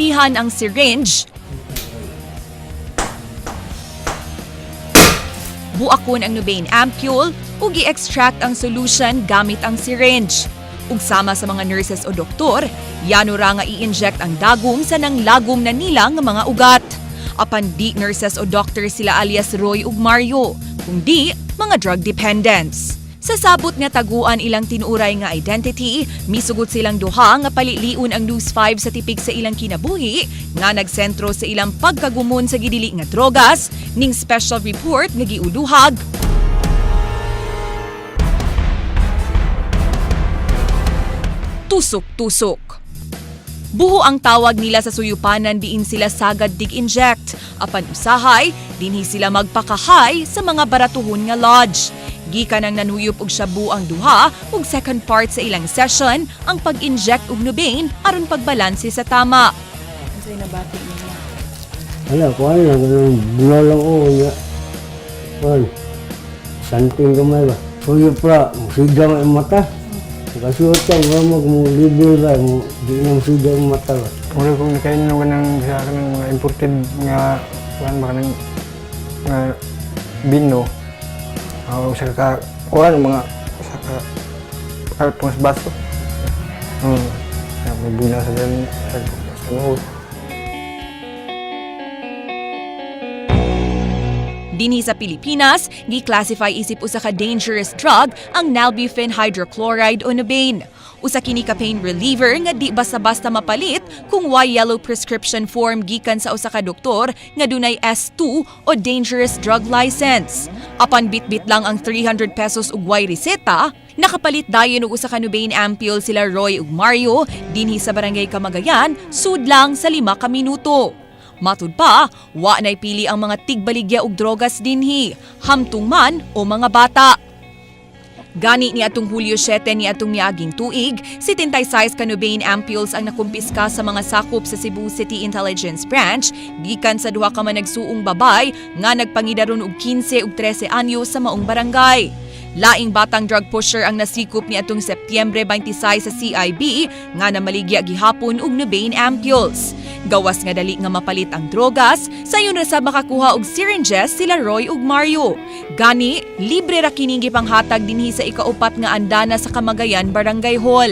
Ablihan ang syringe, buakon ang Nubain ampule ug i-extract ang solution gamit ang syringe. Ug sama sa mga nurses o doktor, yano ra nga i-inject ang dagom sa nanglagom na nila nga mga ugat. Apan di nurses o doctor sila alias Roy ug Mario, kundi mga drug dependents. Sa sabot nga taguan ilang tinuuray nga identity, misugot silang duha nga paliliun ang News 5 sa tipik sa ilang kinabuhi nga nagsentro sa ilang pagkagumon sa gidili nga drogas ning special report nga giuluhag Tusok-tusok. Buho ang tawag nila sa suyupanan diin sila sagad dig-inject. Apan usahay, dinhi sila magpakahay sa mga baratuhon nga lodge. Gikan ang nanuyop og shabu ang duha ug second part sa ilang session ang pag-inject og Nubain aron pagbalanse sa tama. Unsay nabati nila? Wala, kuhan lang, ganun, bulo lang ko, niya. Kuhan, santing kamay ba. Suyo pra, musiga nga yung mata. Nakasuot ka, wala mo, kung libre ba, mo, di na musiga yung mata ba. Mura kung nakainom ka ng sa kanang mga imported nga kuan ba kanang nga bino. Usa ka kuan mga usa ka kartong sa baso. May buna sa dyan sa nuot. Dinhi sa Pilipinas, gi-classify isip usa ka dangerous drug ang nalbuphine hydrochloride o Nubain. Usa kini ka pain reliever nga di basta-basta mapalit kung way yellow prescription form gikan sa usa ka doktor nga dunay S2 o dangerous drug license. Apan bitbit lang ang 300 pesos ug way reseta, nakapalit dayon og usa ka Nubain ampule sila Roy ug Mario dinhi sa Barangay Kamagayan sud lang sa 5 ka minuto. Matud pa, wa na'y pili ang mga tigbaligya og drogas dinhi, hamtong man o mga bata. Gani ni atong Hulyo 7 ni atong miaging tuig, 76 ka Nubain ampules ang nakumpiska sa mga sakop sa Cebu City Intelligence Branch gikan sa duha ka managsuong babay nga nagpangidaron og 15 ug 13 anyo sa maong barangay. Laing batang drug pusher ang nasikop ni atong Setyembre 26 sa CIB nga namaligya gihapon og Nubain ampules. Gawas nga dali nga mapalit ang drogas, sayon ra sa makakuha og syringes sila Roy ug Mario. Gani, libre ra kining gipanghatag dinhi sa ikaupat nga andana sa Kamagayan Barangay Hall.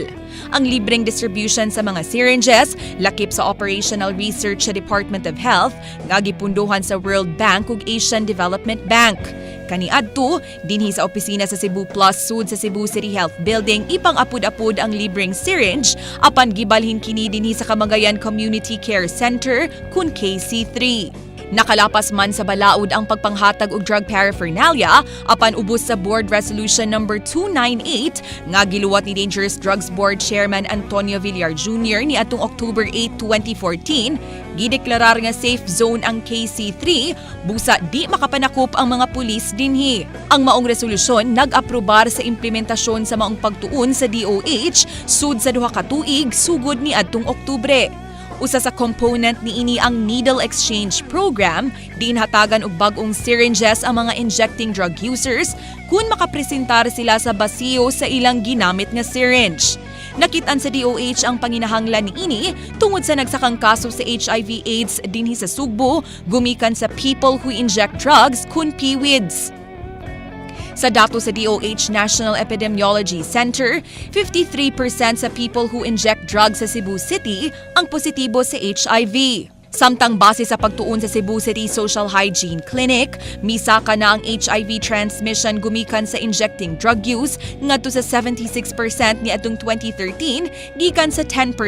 Ang libreng distribution sa mga syringes lakip sa operational research sa Department of Health nga gipunduhan sa World Bank ug Asian Development Bank. Kaniadto, dinhi sa opisina sa Cebu Plus Sud sa Cebu City Health Building ipang-apud-apud ang libreng syringe apan gibalhin kini dinhi sa Kamagayan Community Care Center kun KC3. Nakalapas man sa balaod ang pagpanghatag og drug paraphernalia apan ubos sa Board Resolution number 298 nga giluwat ni Dangerous Drugs Board Chairman Antonio Villar Jr. ni atong October 8, 2014, gideklarar nga safe zone ang KC3 busa di makapanakop ang mga pulis dinhi. Ang maong resolusyon nag-aprobar sa implementasyon sa maong pagtuon sa DOH sud sa 2 ka tuig sugod ni adtong Oktubre. Usa sa component niini ang Needle Exchange Program, diin hatagan og bag-ong syringes ang mga injecting drug users kung makapresentar sila sa basiyo sa ilang ginamit nga syringe. Nakit-an sa DOH ang panginahanglan niini tungod sa nagsakang kaso sa HIV AIDS dinhi sa Sugbo gumikan sa people who inject drugs kun PWIDs. Sa dato sa DOH National Epidemiology Center, 53% sa people who inject drugs sa Cebu City ang positibo sa HIV. Samtang base sa pagtuon sa Cebu City Social Hygiene Clinic, misaka na ang HIV transmission gumikan sa injecting drug use ngadto sa 76% ni atong 2013 gikan sa 10%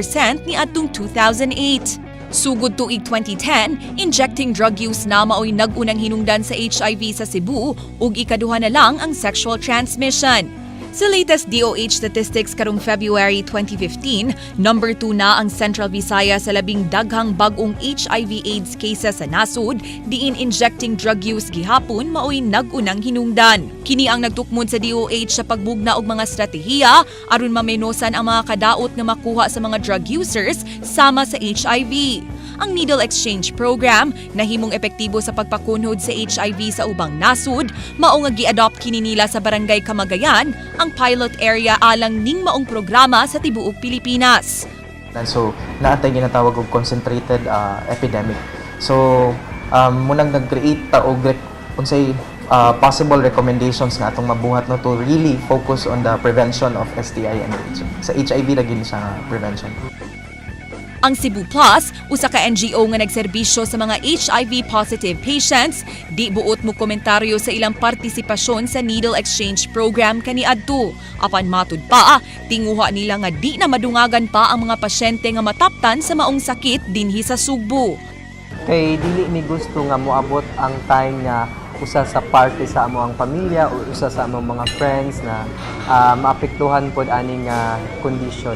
ni atong 2008. Sugod tuig 2010, injecting drug use na maoy nag-unang hinungdan sa HIV sa Cebu ug ikaduha na lang ang sexual transmission. Sa latest DOH statistics karong February 2015, number 2 na ang Central Visayas sa labing daghang bag-ong HIV AIDS cases sa nasod, diin injecting drug use gihapon maoy nag-unang hinungdan. Kini ang nagtukmod sa DOH sa pagbugna og mga estratehiya aron mamenosan ang mga kadaot nga makuha sa mga drug users sama sa HIV. Ang Needle Exchange Program nahimong epektibo sa pagpakunhod sa HIV sa ubang nasod, mao nga gi-adopt kini nila sa Barangay Kamagayan, ang pilot area alang ning maong programa sa tibuok Pilipinas. And so, naa tay ginatawag og concentrated epidemic. So, mao nang nag-create ta og unsay possible recommendations nga atong mabuhat, no, to really focus on the prevention of STI and AIDS. Sa HIV ra gini siya nga prevention. Ang Cebu Plus, usa ka NGO nga nagserbisyo sa mga HIV positive patients, di buot mo komentaryo sa ilang partisipasyon sa needle exchange program kaniadto. Apan matud pa, tinguha nila nga di na madungagan pa ang mga pasyente nga mataptan sa maong sakit dinhi sa Sugbo. Kay dili mi gusto nga moabot ang time nga usa sa parte sa among pamilya o usa sa among mga friends na maapektuhan pod ani nga condition.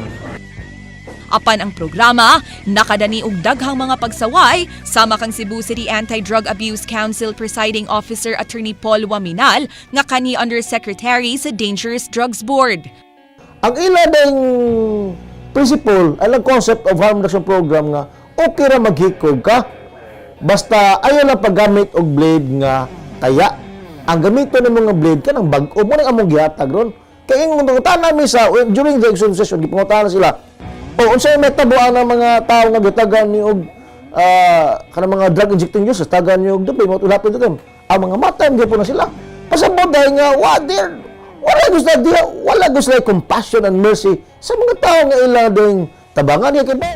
Apan ang programa, nakadani og daghang mga pagsaway sama kang Cebu City Anti-Drug Abuse Council Presiding Officer Attorney Paul Waminal nga kani Undersecretary sa Dangerous Drugs Board. Ang ila ding principle, ang concept of harm reduction program nga okay ra maghikog ka basta ayaw lang paggamit og blade nga taya. Ang gamiton ng mga blade kanang bag-o mao nang among gihatag ron. Kay ingon pangutana mi sa during the exam session, gipangutana sila. O unsay mahitabo ang mga tao nga gitagan ni og kanang mga drug injecting users, tagan ni og dupay mo tulapin to them. Ang mga mata gyapon na sila. Pasabot dahil nga wa there wala gusto diha, wala gusto compassion and mercy sa mga tao nga ila ding tabangan niya kay ba.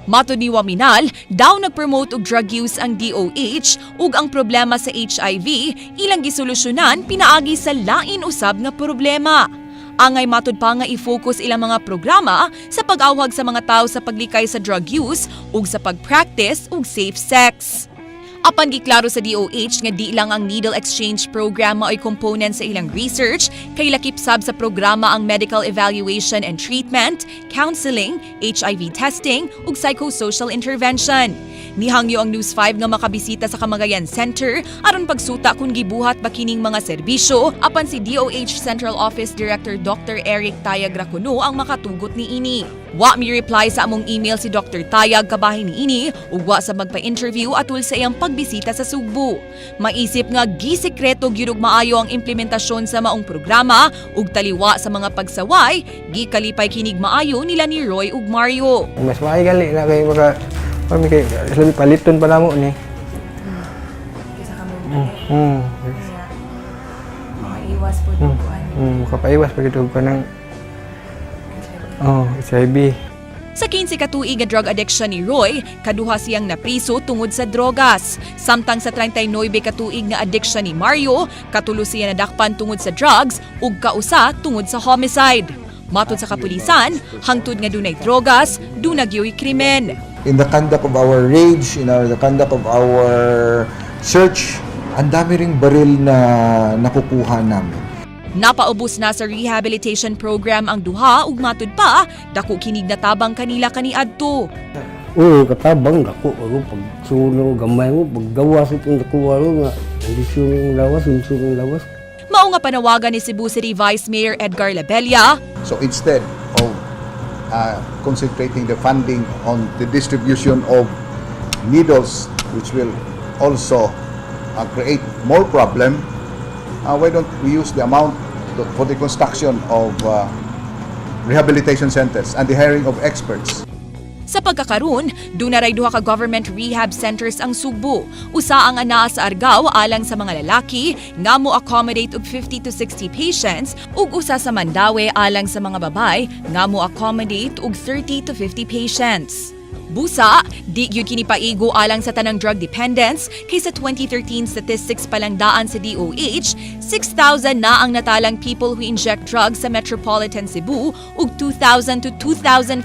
Matod ni Waminal, daw nagpromote og drug use ang DOH ug ang problema sa HIV ilang gisolusyonan pinaagi sa lain usab nga problema. Angay matud pa nga i-focus ilang mga programa sa pag-awhag sa mga tao sa paglikay sa drug use ug sa pag-practice og safe sex. Apan giklaro sa DOH nga di lang ang needle exchange program mao'y component sa ilang research, kay lakip sab sa programa ang medical evaluation and treatment, counseling, HIV testing ug psychosocial intervention. Nihangyo ang News 5 nga makabisita sa Kamagayan Center aron pagsuta kung gibuhat ba kining mga serbisyo, apan si DOH Central Office Director Dr. Eric Tayag ra kuno ang makatugot niini. Wa mi reply sa among email si Dr. Tayag kabahin niini ug wa sa magpa-interview atul sa iyang pagbisita sa Sugbo. Maisip nga gisekreto gyud og maayo ang implementasyon sa maong programa ug taliwa sa mga pagsaway, gikalipay kinig maayo nila ni Roy ug Mario. Mas maayo gali na kay maka kami kay labi paliton pa namo ni. Kaysa kamo kaya makaiwas po mm. Kuan. Makapaiwas pa gid og kanang, oh, HIV. Sa 15 ka tuig nga drug addiction ni Roy, kaduha siyang napriso tungod sa drogas. Samtang sa 39 ka tuig nga addiction ni Mario, katulo siya nadakpan tungod sa drugs ug kausa tungod sa homicide. Matod sa kapulisan, hangtod nga dunay drogas, duna gyoy krimen. In the conduct of our raids, in the conduct of our search, ang dami ring baril na nakukuha namin. Napaubos na sa rehabilitation program ang duha ug matud pa, dako kinig natabang kanila kaniadto. Oo, katabang dako ako pag suno gamay mo paggawas itong nakuha ro nga kondisyon ng lawas, kondisyon ng lawas. Mao nga panawagan ni Cebu City Vice Mayor Edgar Labella So instead of concentrating the funding on the distribution of needles, which will also create more problem, why don't we use the amount for the construction of rehabilitation centers and the hiring of experts? Sa pagkakaron, duna ray duha ka government rehab centers ang Sugbo. Usa ang anaa sa Argao alang sa mga lalaki nga mo accommodate og 50 to 60 patients ug usa sa Mandaue alang sa mga babay nga mo accommodate og 30 to 50 patients. Busa, di gyud kini paigo alang sa tanang drug dependents kay sa 2013 statistics pa lang daan sa DOH, 6,000 na ang natalang people who inject drugs sa Metropolitan Cebu ug 2,000 to 2,500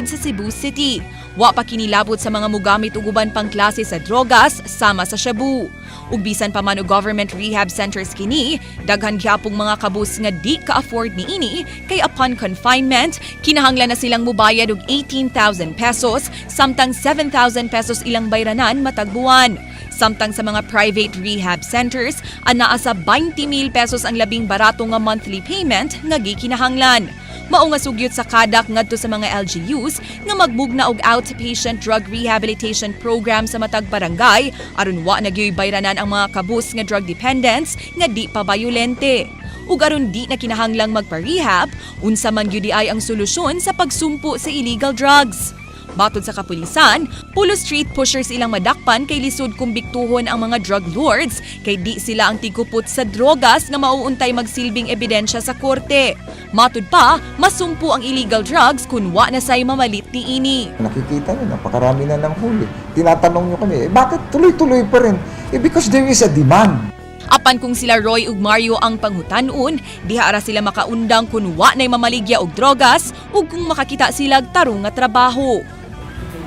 sa Cebu City. Wa pa kinilabot sa mga mugamit og uban pang klase sa drogas sama sa shabu. Ug bisan pa man og government rehab centers kini, daghan gyapong mga kabus nga di ka-afford niini kay upon confinement, kinahanglan na silang mubayad og 18,000 pesos samtang 7,000 pesos ilang bayranan matag buwan. Samtang sa mga private rehab centers, anaa sa 20,000 pesos ang labing barato nga monthly payment nga gikinahanglan. Mao nga sugyot sa CADAC ngadto sa mga LGUs nga magmugna og outpatient drug rehabilitation program sa matag barangay aron wa na gyoy bayranan ang mga kabus nga drug dependents nga di pa bayolente. Ug aron di na kinahanglang magpa-rehab, unsa man gyud ay ang solusyon sa pagsumpo sa illegal drugs? Matod sa kapulisan, pulos street pushers ilang madakpan kay lisod kumbiktuhon ang mga drug lords kay di sila ang tigupot sa drogas nga mauuntay magsilbing ebidensya sa korte. Matud pa, masumpo ang illegal drugs kung wa na say mamalit niini. Nakikita nyo, napakarami na ng huli. Tinatanong nyo kami, "Eh, bakit tuloy-tuloy pa rin?" Eh, because there is a demand. Apan kung sila Roy ug Mario ang panghutan-on, diha ra sila makaundang kun wa nay mamaligya og drogas ug kung makakita sila og tarong nga trabaho.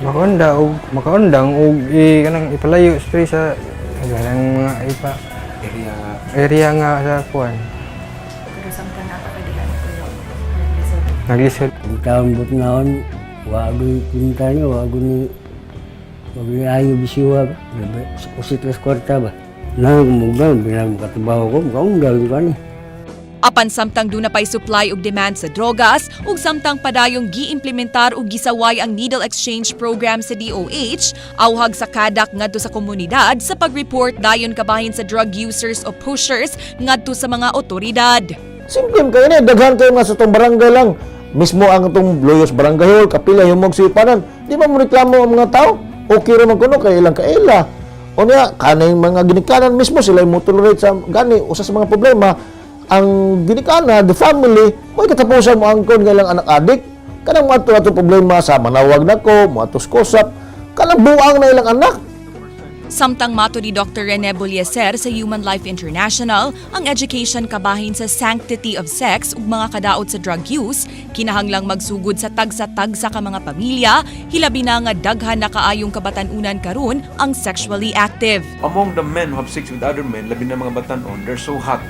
Makaundang og i kanang ipalayo sa sa kanang mga ipa Area. Area nga sa kuan. Pero samtang naa pa ka diha kuya, naglisod? Naglisod. Ang taon but naon, wagoy pinta niya, wagoy ayo bisiwa ba. Usit las kwarta ba. Nang mugna, bilang makatrabaho ko, makaundang ka ni. Apan samtang duna pay supply ug demand sa drogas ug samtang padayong giimplementar ug gisaway ang needle exchange program sa DOH, awhag sa CADAC ngadto sa komunidad sa pag-report dayon kabahin sa drug users o pushers ngadto sa mga otoridad. Simple kayo na, daghan kayo nga sa itong barangay lang. Mismo ang itong Loyos Barangay Hall, Kapila, Humog, Sipanan. Di ba mo reklamo ang mga tao? Okay raman kuno kay ilang kaila. O niya, kanang mga ginikanan mismo sila mo tolerate sa gani usa sa mga problema ang ginikana, the family, may katapusan mo angkon nga ilang anak adik. Kanang moadto ato problema sa manawag nako, moadto sa COSAP, kanang buang na ilang anak. Samtang mato ni Dr. Rene Bullecer sa Human Life International, ang education kabahin sa sanctity of sex ug mga kadaot sa drug use, kinahanglang magsugod sa tagsa-tagsa ka mga pamilya, hilabi na nga daghan na kaayong kabatan-unan karon ang sexually active. Among the men who have sex with other men, labi na mga batanon, they're so hot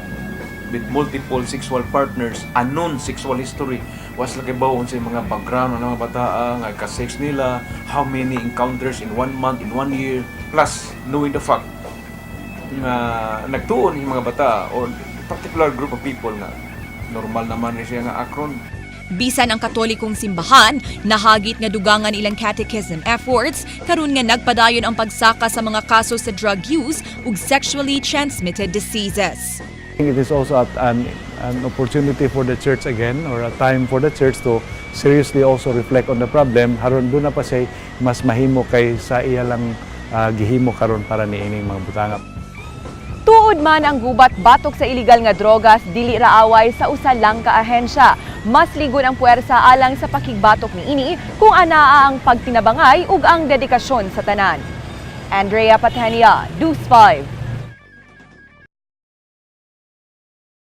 with multiple sexual partners, unknown sexual history. Was lagi ba sa mga background ng mga bataa, nga ka-sex nila, how many encounters in one month, in one year, plus knowing the fact nga nagtuon yung mga bata or particular group of people nga normal naman ni siya nga akron. Bisan ang Katolikong simbahan, nahagit nga dugangan ilang catechism efforts, karon nga nagpadayon ang pagsaka sa mga kaso sa drug use ug sexually transmitted diseases. I think it is also an opportunity for the church again or a time for the church to seriously also reflect on the problem aron duna pa say mas mahimo kay sa iya lang gihimo karon para niining mga butanga. Tuod man ang gubat batok sa iligal nga drogas, dili ra away sa usa lang ka ahensya. Mas ligon ang puwersa alang sa pakigbatok niini kung anaa ang pagtinabangay ug ang dedikasyon sa tanan. Andrea Patania, News 5.